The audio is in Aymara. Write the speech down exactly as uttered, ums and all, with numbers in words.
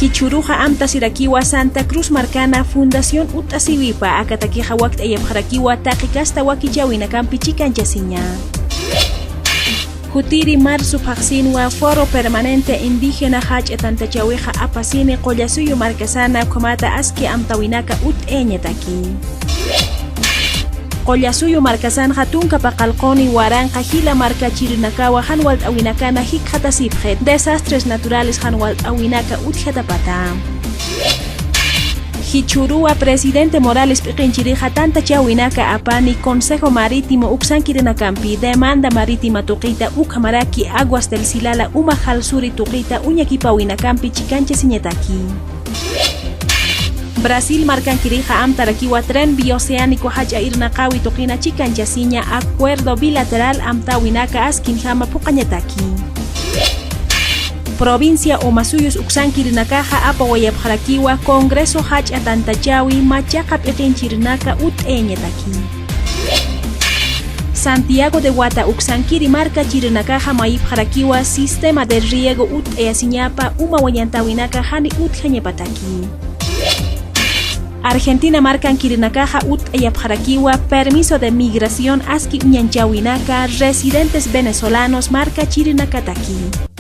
Jichhüruxa amtasirakiwa Santa Cruz markana Fundación Utt'asiwipa, akatakixa wakt'ayapxarakiwa taqi kasta wakichäwinakampi chikanchasiña. Jutiri marzo phaxsinwa Foro Permanente Indígena jach'a tantachäwixa apasini Qullasuyu markasana, ukhamata aski amtäwinaka utt'ayañataki. Qullasuyu markasanxa tunka paqallquni waranqa jila markachirinakawa jan walt'äwinakana jikxatasipxi, desastres naturales jan walt'äwinaka utjatapata. Jichhüruwa presidente Morales p'iqinchirixa tantachäwinaka apani Consejo Marítimo uksankirinakampi demanda marítima tuqita ukhamaraki Aguas del Silala uma jalsuri tuqita uñakipäwinakampi chikanchasiñataki. Brasil markankirixa amtarakiwa tren bioceánico jach'a irnaqäwi tuqina chikanchasiña acuerdo bilateral amtäwinaka askinjama phuqañataki. Provincia Omasuyos uksankirinakaxa apawayapxarakiwa Congreso jach'a tantachäwi machaqa p'iqinchirinaka utt'ayañataki. Santiago de Wata uksankiri markachirinakaxa mayipxarakiwa sistema de riego utt'ayasiñapa uma wañantäwinaka jani utjañapataki. Argentina markankirinakaxa utt'ayapxarakiwa permiso de migración aski uñanchäwinaka residentes venezolanos markachirinakataki.